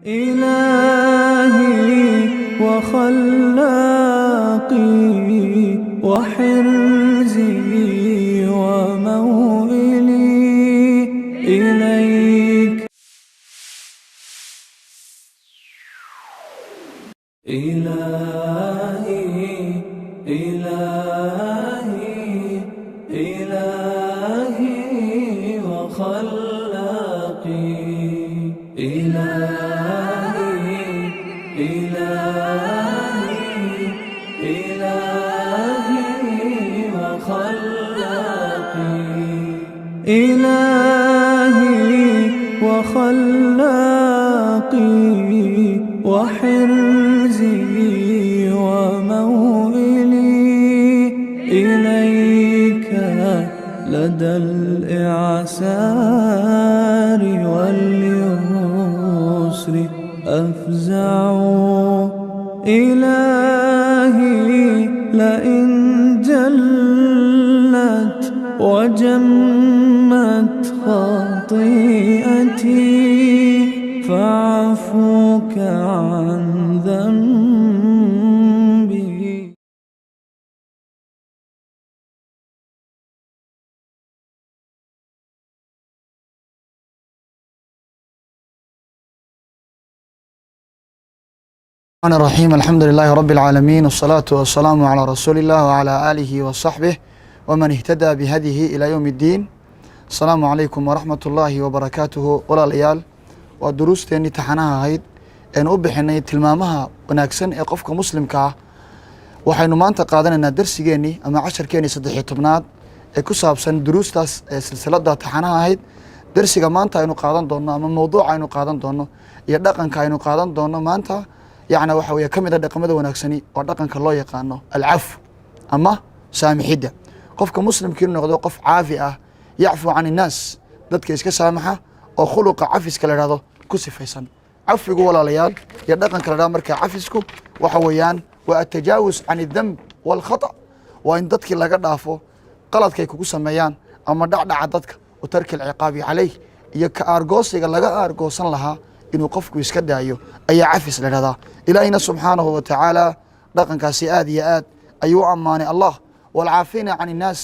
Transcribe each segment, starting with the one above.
إلهي وخلاقي وحرزي وموئلي إليك. إلهي إلهي إلهي وخلاقي، إلهي إلهي إلهي وخلاقي، إلهي وخلاقي وحرزي وموئلي إليك لدى الإعسار واليسر أفزع. إلهي لئن جلت وجمت خطيئتي فعفوك عن ذنبي. الرحمن الرحيم، الحمد لله رب العالمين، والصلاة والسلام على رسول الله وعلى آله وصحبه ومن اهتدى بهديه إلى يوم الدين. السلام عليكم ورحمة الله وبركاته. Walaalayaal, waa duruusteenii taxanaha ahayd eenu u bixinay tilmaamaha wanaagsan ee qofka muslimka ah. Waxaynu maanta qaadanaynaa darsigeenii ama casharkeenii 13aad ee ku saabsan duruustaas ee silsilada taxanaha ahayd. Darsiga maanta aynu qaadan doonno ama mowduuca aynu qaadan doonno iyo dhaqanka aynu qaadan doonno maanta, yacni waxa weeye, ka mid a dhaqamada wanaagsani waa dhaqanka loo yaqaano alcafw ama saamixidda. Qofka muslimka inuu noqdo qof caafi ah, yacfu can innaas, dadka iska saamaxa oo khuluqa cafiska la ihahdo ku sifaysan. Cafigu, walaalayaal, iyo dhaqanka la dhahdo markaa cafisku waxa weeyaan waa atajaawus can idamb waalkhata, waa in dadkii laga dhaafo qaladkay kugu sameeyaan ama dhacdhaca dadka, wa tarki alciqaabi calayh, iyo ka aargoosiga laga aargoosan lahaa inuu qofku iska daayo ayaa cafis la dhahdaa. Ilaahina subxaanahu wa tacaala dhaqankaasi aad iyo aad ayuu u ammaanay. Allah waalcaafiina can innaas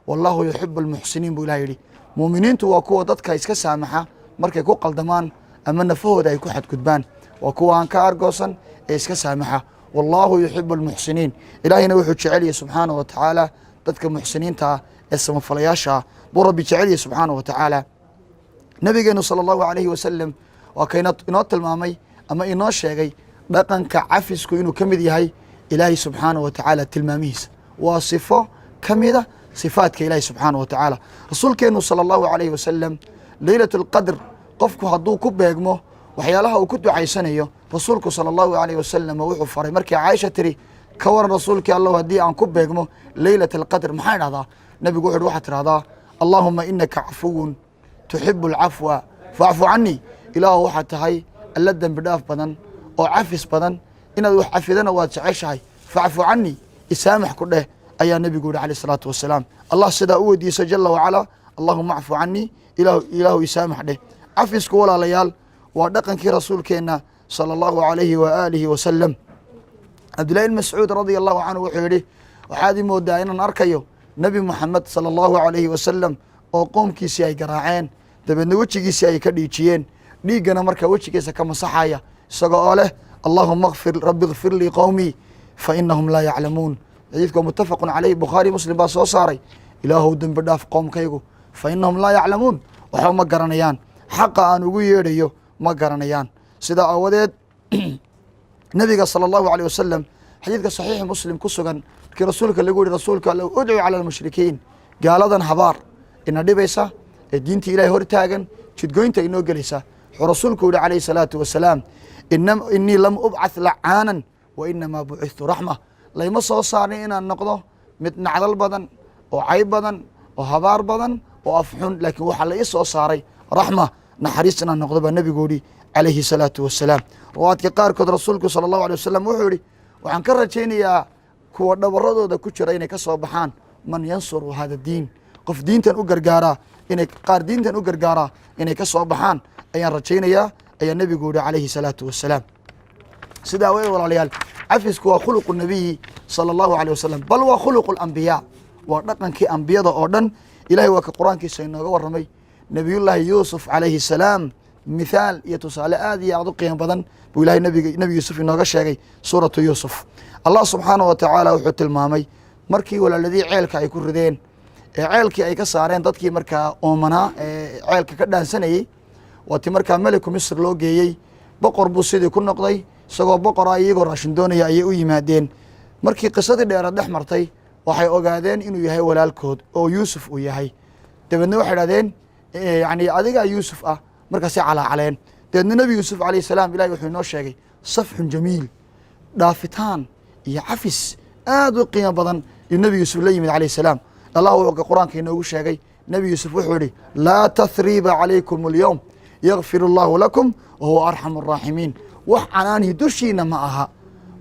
wallahu yuxibu almuxsiniin buu ilah yidhi. Muuminiintu waa kuwa dadka iska saamaxa markay ku qaldamaan ama nafahooda ay ku xadgudbaan, waa kuwa aan ka aargoosan ee iska saamaxa. Wallahu yuxibu almuxsiniin, ilaahina wuxuu jecelyahy subxaanahu wa tacaala dadka muxsiniinta ah ee samafalayaasha ah buu Rabbi jecelyahy subxaanahu wa tacaala. Nabigeenu sala Allahu alayhi wasalam waa ka inoo tilmaamay ama inoo sheegay dhaqanka cafisku inuu ka mid yahay Ilaahay subxaanahu wa tacaala tilmaamihiisa. Waa sifo ka mida sifaadka Ilaahi subxaanahu wa tacaala. Rasuulkeenu sala Allahu alayhi wasalam, Leylat alqadr qofku hadduu ku beegmo, waxyaalaha uu ku ducaysanayo rasuulku sala Allahu alayhi wasalam wuxuu faray. Markii Caaisha tiri: "Ka waran, rasuulkii Allahu, haddii aan ku beegmo Leylat alqadr, maxaan idhahdaa?" Nabigu wuxu uhi: "Waxaad tidhahdaa: Allahuma inaka cafuwun tuxibu alcafwa facfu canii." Ilaahu, waxaad tahay alla dembi dhaaf badan oo cafis badan, inaad wax cafidana waad jeceshahay. Facfu canii, isaamax ku dheh, ayaa nebigu yihi alayh isalaatu wasalaam. Allah sidaa u weydiisa jala wacalaa: "Allahuma acfu canii," Ilaahu isaamax dheh. Cafisku, walaalayaal, waa dhaqankii rasuulkeenna sala Allahu alayhi wa aalihi wasalam. Cabdillahi ibn Mascuud radia Allahu canhu wuxuu yidhi: "Waxaad ii moodaa inaan arkayo Nebi Moxamed sala Allahu alayhi wasalam oo qoomkiisii ay garaaceen, dabeedna wejigiisii ay ka dhiijiyeen, dhiiggana markaa wejigiisa ka masaxaya, isaga oo leh: 'Allahuma kfir, rabbi ikfir lii qowmii fa inahum laa yaclamuun.'" Xadiidku waa muttafaqun caleyh, Bukhaari Muslim baa soo saaray. "Ilaahow, dembi dhaaf qoomkaygu, fa inahum laa yaclamuun," waxba ma garanayaan, xaqa aan ugu yeedhayo ma garanayaan. Sidaa aawadeed nabiga sala Allahu aleyh wasalam, xadiidka Saxiixi Muslim ku sugan, markii rasuulka lagu yihi: "Rasuulka Alla, udcu cala almushrikiin," gaaladan habaar ina dhibaysa ee diinta Ilahay hor taagan, jidgoynta inoo gelaysa, wuxuu rasuulku yihi calayhi salaatu wasalaam: "Inii lam ubcath lacaanan wa inamaa bucithtu raxma." Layma soo saarin inaan noqdo mid nacdal badan oo cayb badan oo habaar badan oo afxun, laakiin waxaa la ii soo saaray raxma, naxariis inaan noqdo, baa nebigu yihi calayhi salaatu wasalaam. Riwaadka qaarkood rasuulku sala Allahu alay wasalam wuxuu yihi: "Waxaan ka rajaynayaa kuwa dhabaradooda ku jira inay ka soo baxaan man yansuru hada diin, qof diintan u gargaaraa, inay qaar diintan u gargaaraa inay ka soo baxaan ayaan rajaynayaa," Ayaa Nebigu yihi calayhi salaatu wasalaam. Sidaa awadeed, walaalayaal, cafisku waa khuluqu nabiyi sala Allahu aleyh wasalam, bal waa khuluqu alambiyaa, waa dhaqankii ambiyada oo dhan. Ilahay waa ka Qur-aankiisa inooga warramay Nabiyullaahi Yuusuf calayhi salaam. Mithaal iyo tusaale aad iyo aad u qiimo badan buu Ilahay nabig Nebi Yuusuf inooga sheegay. Suuratu Yuusuf, Allah subxaanahu wa tacaala wuxuu tilmaamay markii walaaladii ceelka ay ku rideen ee ceelkii ay ka saareen dadkii markaa oomanaa ee ceelka ka dhaansanayey. Waa ti markaa meliku Misr loo geeyey, boqor buu sidii ku noqday. Isagoo boqora, iyagoo raashin doonaya ayay u yimaadeen. Markii qisadii dheera dhex martay, waxay ogaadeen inuu yahay walaalkood oo Yuusuf uu yahay. Dabeedna waxay idhahdeen, yani, "Adigaa Yuusuf ah?" Markaasay calaacaleen. Dabeedna Nebi Yuusuf calayhi salaam, Ilahi wuxuu inoo sheegay safxun jamiil, dhaafitaan iyo cafis aad u qiimo badan yuu Nebi Yuusuf la yimid calayhi salaam. Allah wuxuu Qur-aanka inoogu sheegay, Nebi Yuusuf wuxuu yihi: "Laa tathriiba calaykum alyowm, yakfir allahu lakum wahuwa arxamu araaximiin." Wax canaanihi dushiina ma aha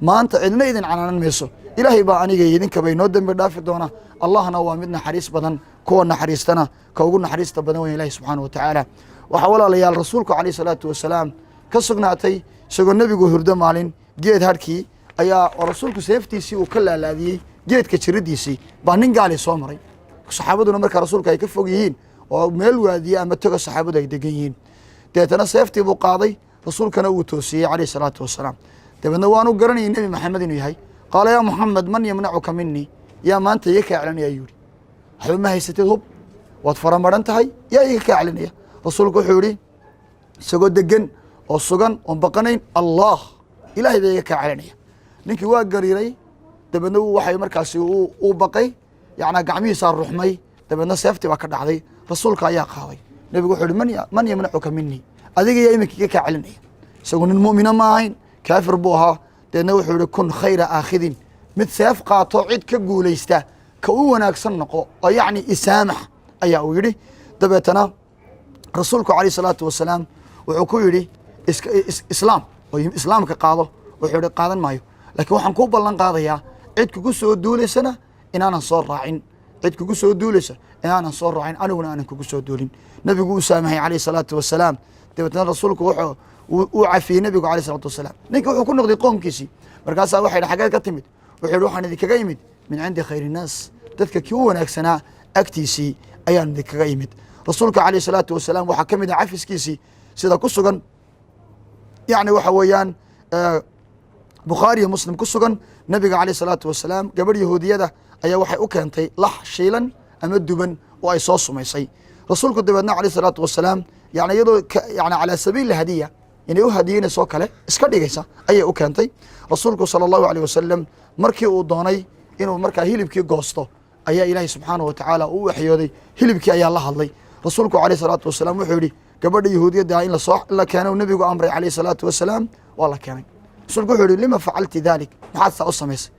maanta, cidna idin canaanan mayso. Ilaahay baa aniga idinkaba inoo dembi dhaafi doona. Allahna waa mid naxariis badan, kuwa naxariistana ka ugu naxariista badan weya Ilahi subxaana wa tacaala. Waxaa, walaalayaal, rasuulku calayh salaatu wasalaam ka sugnaatay, isagoo nebigu hurdo maalin geed harkii ayaa oo rasuulku seeftiisii uu ka laalaadiyey geedka jiridiisii, baa nin gaali soo maray. Saxaabaduna markaa rasuulka ay ka fog yihiin oo meel waadiye ama toga saxaabadu ay degan yihiin. Deetana seeftii buu qaaday, rasuulkana wuu toosiyey calayh salaatu wasalaam. Dabeedna waanu garanayay Nebi Maxamed inuu yahay. Qaala: "Yaa Muxamed, man yamnacuka minii?" Yaa maanta iga kaa celinaya, ayuu yihi. Waxba ma haysatid, hub waad faramaran tahay, yaa iga kaa celinaya? Rasuulku wuxuu yihi isagoo degan oo sugan oon baqanayn: "Allah, Ilaahay baa iga kaa celinaya." Ninkii waa gariiray. Dabeedna waxay markaasi uu baqay, yacnaa gacmihiisaa ruxmay. Dabeedna seeftii baa ka dhacday, rasuulka ayaa qaaday. Nebigu wuxuu yihi: Man yamnacuka minii?" Adiga yaa iminka iga kaa celinaya? Isagu nin mu'mina ma ahayn, kaafir buu ahaa. Dabeedna wuxuu yihi: "Kun khayra aakhidin," mid seef qaato cid ka guulaysta ka u wanaagsan noqo, oo yacni isaamax ayaa uu yidhi. Dabeetana rasuulku calayh salaatu wasalaam wuxuu ku yidhi: "Islaam oo islaamka qaado." Wuxuu yihi: "Qaadan maayo, laakiin waxaan kuu ballan qaadayaa cid kugu soo duulaysana inaanan soo raacin, cid kugu soo duulaysa inaanan soo raacin, aniguna aanan kugu soo duulin." Nebigu uu saamaxay calayh salaatu wasalaam. Dabeetna rasuulku wuxuu uu cafiyey nebigu calayh salaatu wasalaam. Ninka wuxuu ku noqday qoomkiisii. Markaasaa waxay yidhi: "Xageed ka timid?" Wuxuu yihi: "Waxaan idinkaga imid min cindi khayri innaas, dadka kii u wanaagsanaa agtiisii ayaan idinkaga imid." Rasuulka calayh salaatu wasalaam waxaa ka mid ah cafiskiisii, sida ku sugan, yacni waxa weeyaan, Bukhaari iyo Muslim ku sugan, nabiga calayh salaatu wasalaam gabadh Yahuudiyada ayaa waxay u keentay lax shiilan ama duban oo ay soo sumaysay. Rasuulku dabeedna calayh salaatu wasalaam, yani iyadoo yani calaa sabiili hadiya inay u hadiyeynayso kale iska dhigaysa ayay u keentay. Rasuulku sala Allahu aleyh wasalam markii uu doonay inuu markaa hilibkii goosto, ayaa Ilaahay subxaanahu wa tacaala uu waxyooday. Hilibkii ayaa la hadlay. Rasuulku calayh salaatu wasalaam wuxuu yihi gabadha Yahuudiyadda ah in lasoo la keeno nebigu amray calayh salaatu wasalaam. Waa la keenay. Rasuulku wuxuu yihi: "Lima facalti dalik? Maxaad saa u samaysay?"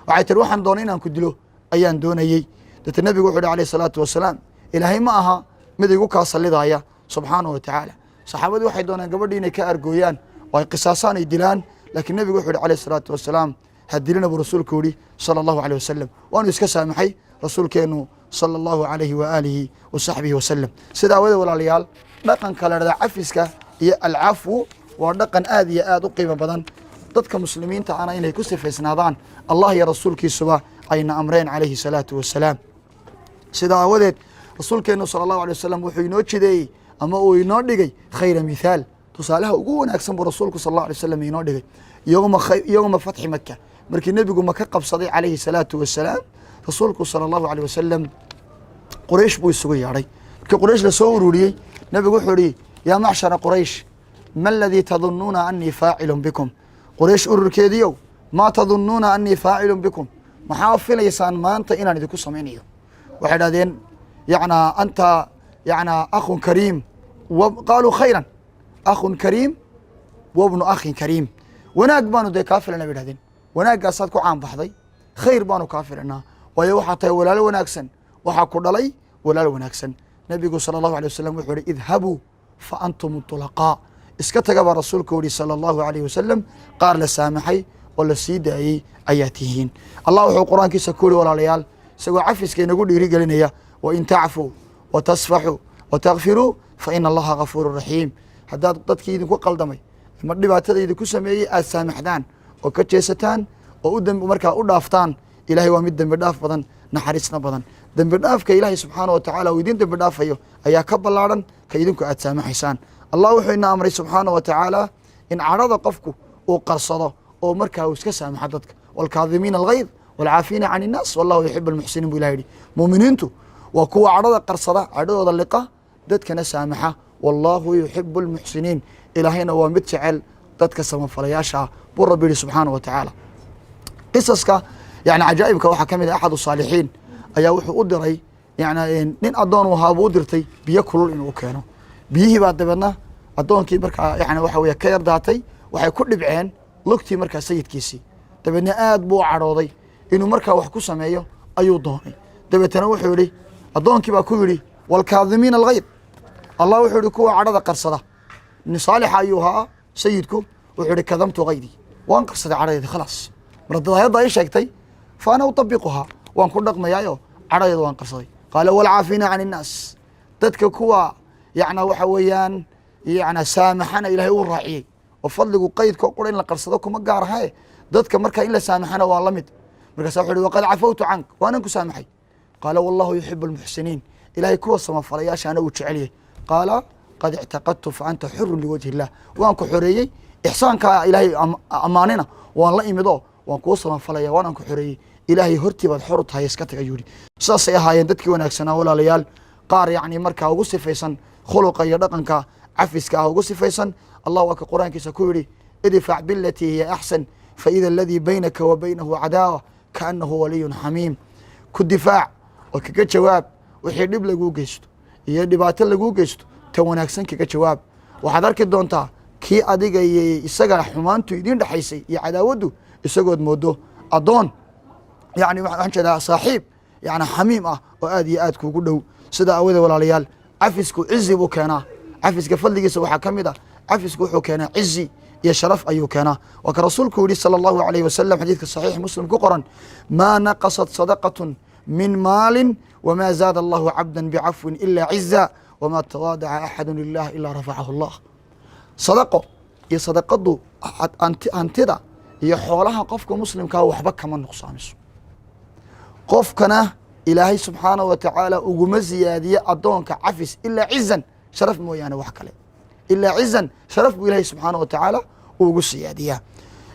Waxay tiri: "Waxaan doonay inaan ku dilo ayaan doonayey." Deeta nebigu wuxuu yihi alayh salaatu wasalaam: "Ilaahay ma aha mid igu kaa sallidaya subxaanahu wa tacaala." Saxaabadii waxay dooneen gabadhii inay ka argooyaan oo ay qisaasaan, ay dilaan, laakiin nebigu wuxuu yihi alayh salaatu wasalaam: "Ha dilina," buu rasuulku yihi sala Allahu aleyh wasalam. Waanu iska saamaxay rasuulkeenu sala Allahu alayhi wa aalihi wa saxbihi wasalam. Sida awadeed, walaalayaal, dhaqanka la dhahda cafiska iyo alcafwu waa dhaqan aad iyo aad u qiimo badan, dadka muslimiinta ana inay ku sifaysnaadaan Allah iyo rasuulkiisuba ayna amreen calayhi salaatu wasalaam. Sidaa aawadeed, rasuulkeenu sala Allahu alay wasalam wuxuu inoo jideeyey ama uu inoo dhigay khayra mithaal, tusaalaha ugu wanaagsan buu rasuulku sal Allahu alay wasalam inoo dhigay. Yowma fatxi Maka, markii nebigu Maka qabsaday calayhi salaatu wasalaam, rasuulku sala Allahu aleyh wasalam Quraysh buu isugu yeedhay. Markii Quraysh lasoo ururiyey, nebigu wuxuu ihi: "Yaa macshara Quraysh, ma aladii tadunnuuna annii faacilun bikum?" Quraysh ururkeediiow, maa tadunnuuna annii faacilun bikum? Maxaa filaysaan maanta inaan idinku samaynayo? Waxay dhahdeen: "Yacnaa anta yacnaa akhun kariim." Qaaluu khayran, "Akhun kariim wabnu akhin kariim." Wanaag baanu dee kaa filana, bay dhahdeen. Wanaaggaasaad ku caanbaxday, khayr baanu kaa filanaa, waayo waxaa tahay walaalo wanaagsan, waxaa ku dhalay walaal wanaagsan. Nebigu sala Allahu alay wasalam wuxuu ihi: "Idhabuu fa antum tulaqaa." Iska taga, baa rasuulku yihi sala Allahu alayh wasalam. Qaar la saamaxay oo la sii daayey ayaa tihiin. Allah wuxuu Qur-aankiisa ku yihi, walaalayaal, isagoo cafiska inagu dhiiri gelinaya: "Wain tacfuu wa tasfaxuu wa takfiruu fa ina Allaha gafuuru raxiim." Haddaad dadkii idinku qaldamay ama dhibaatada idinku sameeyey aad saamaxdaan oo ka jeesataan oo u dembi markaa u dhaaftaan, Ilahay waa mid dembi dhaaf badan, naxariisna badan. Dembi dhaafka Ilaahay subxaana wa tacaala uu idin dembi dhaafayo ayaa ka ballaadhan ka idinku aad saamaxaysaan. Allah wuxuu ina amray subxaana wa tacaala in cadhada qofku uu qarsado oo markaa uu iska saamaxo dadka. Waalkaadimiina alghayd waalcaafiina can innaas, wallahu yuxibu almuxsiniin, buu ilahi yidhi. Muuminiintu waa kuwa cadhada qarsada, cadhadooda liqa, dadkana saamaxa. Wallahu yuxibu almuxsiniin, Ilaahayna waa mid jecel dadka samafalayaasha ah, buu Rabbi yidhi subxaana wa tacaala. Qisaska yani cajaa'ibka waxaa ka mid ah, axad saalixiin ayaa wuxuu u diray, yani nin addoon u ahaa buu u dirtay biyo kulul inuu keeno. Biyihii baa dabeedna addoonkii markaa yani waxa weye ka yar daatay, waxay ku dhibceen lugtii markaa sayidkiisii. Dabeedna aad buu u cadhooday, inuu markaa wax ku sameeyo ayuu doonay. Dabeetana wuxuu yidhi, addoonkii baa ku yidhi: "Waalkaadimiina alghayd." Allah wuxuu yihi kuwa cadhada qarsada. Nin saalixa ayuu ahaa sayidku. Wuxuu yihi: "Kadamtu ghaydii, waan qarsaday cadhadeedi, khalaas. Mar haddaad ayadda ii sheegtay, fa ana utabiquhaa, waan ku dhaqmayaayo cadhadeeda waan qarsaday." Qaala: "Waalcaafiina can innaas," dadka kuwa yacna waxa weeyaan yacna saamaxana Ilahay uu raaciyey. Oo fadligu qaydka qura in la qarsado kuma gaar ahae, dadka marka in la saamaxana waa la mid. Markaasa wuxu uhi: "Waqad cafawtu cank," waanan ku saamaxay. Qaala: "Wallahu yuxibu almuxsiniin," Ilahay kuwa samafalayaashaana uu jecel yahay. Qaala: "Qad ictaqadtu, fa anta xurun liwajhi illah," waan ku xoreeyey. Ixsaankaa Ilaahay ammaanina waan la imid oo waan kuu samafalaya, waanaan ku xoreeyey, Ilaahay hortii baad xor u tahay, iska tag, ayuu yihi. Saasay ahaayeen dadkii wanaagsanaa, walaalayaal. Qaar yacni markaa ugu sifaysan khuluqa iyo dhaqanka cafiska ah ugu sifaysan. Allah waa ka Qur-aankiisa ku yidhi: "Idfac bilatii hiya axsan, faida aladii baynaka wa baynahu cadaawa kaanahu waliyun xamiim." Ku difaac oo kaga jawaab wixii dhib laguu geysto iyo dhibaato laguu geysto, ta wanaagsan kaga jawaab. Waxaad arki doontaa kii adiga iyo isaga xumaantu idiin dhexaysay iyo cadaawaddu isagood moodo addoon, yani waxaan jeedaa saaxiib yani xamiim ah oo aad iyo aad kuugu dhow. Sidaa awadeed, walaalayaal, cafisku cizi buu keenaa. Cafiska fadligiisa waxaa ka mid ah, cafisku wuxuu keenaa cizi iyo sharaf ayuu keenaa. Waa ka rasuulku yihi sala allahu alayhi wasalam, xadiidka saxiix Muslim ku qoran: "Maa naqasat sadaqatun min maalin, wma zaada allahu cabda bicafwin ila ciza, wma tawaadaca axadu lilah ilaa rafacahu allah." Sadaqo iyo sadaqadu hantida iyo xoolaha qofka muslimkaa waxba kama nuqsaamiso, qofkana Ilaahay subxaanaه wa tacaala uguma ziyaadiye addoonka cafis ilaa cizan, sharaf mooyaane wax kale. Ilaa cizan, sharaf buu Ilahay subxaanaه wa tacaala ugu siyaadiyaa.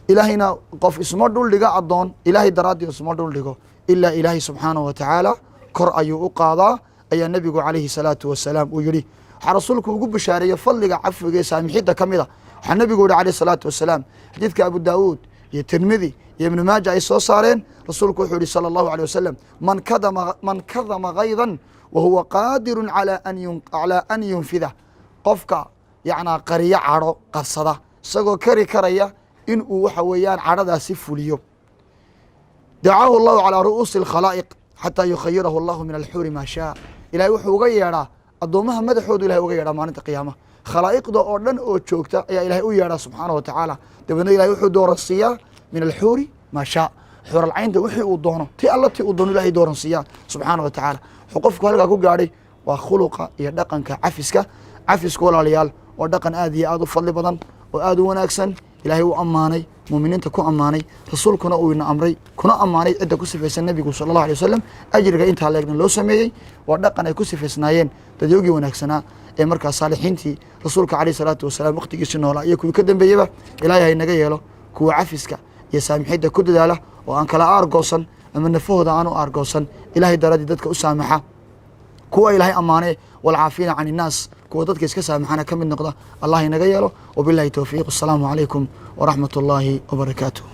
Ilaahayna qof isma dhuldhigo, addoon Ilaahay daraaddii isma dhuldhigo, ilaa Ilaahay subxaanaه wa tacaala kor ayuu u qaadaa, ayaa nebigu calayhi salaatu wasalaam uu yidhi. Waxaa rasuulku ugu bishaareeyey fadliga cafiga ee saamixidda ka mid a. Waxaa nebigu yihi alayh salaatu wasalaam, xadiidka Abu Daawuud iyo Tirmidi iyo Ibnu Maaja ay soo saareen, rasuulku wuxuu yihi sala allahu alيه wasalam: Man kadama gaydan wa huwa qaadirun calaa an yunfida," qofka yacnaa qariyo cadho, qarsada, isagoo kari karaya in uu waxa weeyaan cadhadaasi fuliyo, dacaahu allahu calaa ru'uusi alkhalaa'iq xataa yukhayirahu allahu min alxuuri maa shaa. Ilahay wuxuu uga yeedhaa addoommaha madaxoodu, Ilahay uga yeedhaa maalinta qiyaamaha. Khalaa'iqda oo dhan oo joogta ayaa Ilahay u yeedhaa subxaanahu wa tacaala. Dabeedna Ilahay wuxuu dooransiiyaa min alxuuri maa shaa, xuralcaynta wixii uu doono, ti alla ti uu doono Ilahay dooransiiyaa subxaana wa tacaala. Wuxuu qofku halkaa ku gaadhay waa khuluqa iyo dhaqanka cafiska. Cafisku, walaalayaal, waa dhaqan aad iyo aad u fadli badan oo aad u wanaagsan. Ilaahay uu ammaanay, muuminiinta ku ammaanay, rasuulkuna uu ina amray, kuna ammaanay cidda ku sifaysan nebigu sala allahu alay wasalam. Ajriga intaa leegna loo sameeyey waa dhaqan ay ku sifaysnaayeen dadyoogii wanaagsanaa ee markaa saalixiintii rasuulka caleyh salaatu wasalaam waqtigiisi noolaa iyo kuwii ka dambeeyeyba. Ilaahay ha inaga yeelo kuwa cafiska iyo saamixidda ku dadaala oo aan kala aargoosan ama nafahooda aan u aargoosan, Ilahay daraaddii dadka u saamaxa, kuwa Ilaahay ammaane waalcaafiina can innaas, kuwa dadka iska saamaxana ka mid noqda Allah inaga yeelo. Wabillahi towfiiq. Asalaamu calaykum waraxmat ullaahi wabarakaatuh.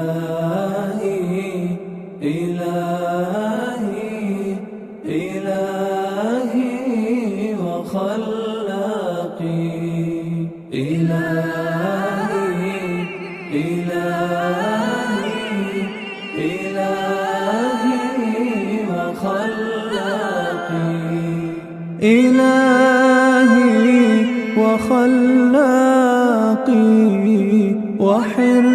إلهي إلهي إلهي وخلاقي، إلهي إلهي إلهي وخلاقي، إلهي وخلاقي وحرزي.